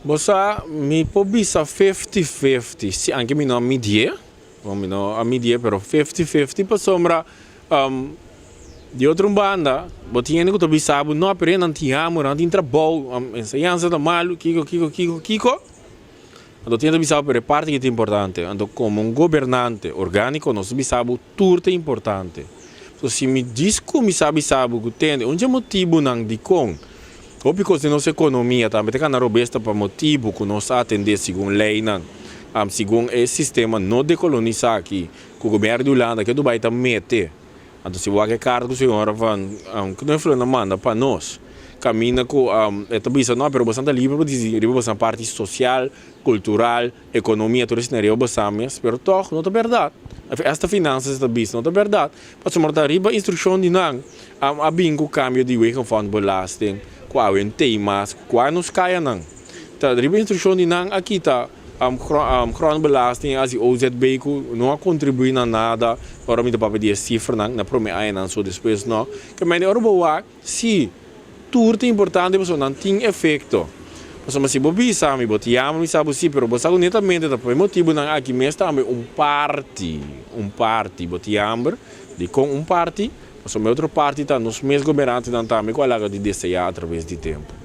Bo sa, mi por bisa 50-50. Si, aunke mi no a midi, mi no a midi, pero 50-50 pasobra di otro banda, bo tin ku bisa, no, pero nan tin hamber, nan tin trabou, enseñansa ta malu, kiko, kiko, kiko, kiko. Anto tin ku bisa, pero parti ku ta importante. Anto komo un gobernante orgániko, nos bisa tur ta importante. So, si mi dis ku mi sabi sabe ku tin, un motibonan di kon Hopi kos di nos ekonomia tambe ta kana robes ta pa motibu ku nos a atendé segun leinan, segun e sistema no dekolonisá aki, ku gobièrnu di Hulanda ku bai ta mete. Anto si bo wak e karta ku señora van Knuffelen a manda pa nos, kaminda ku e ta bisa no, pero boso ta liber pa disidí riba boso parti sosial, kultural, ekonomia, tur esei riba boso mes, pero tòg no ta bèrdat. Esta finansa ta bisa no ta bèrdat. Pasobra ta riba instrukshon di nan a bin ku kambio di wegenfondsbelasting, ku awe thema's, ku nos kayanan. Ta riba instrukshon di nan a kita grondbelasting as OZB ku no a kontribuí na nada, ora mi ta papia di sifranan, na promé añanan so despues no. Ke men ora bo wak, si tur ta importante pasobra nan tin efekto. Pasobra si bo bisa mi bo ta yama mi sa bo si, pero bo sa ku netamente ta pa e motibunan aki mes tambe un parti bo tin hamber, dikon un parti, pasobra otro parti ta nos mes gobernantenan tambe ku a laga di deseá atraves di tempu.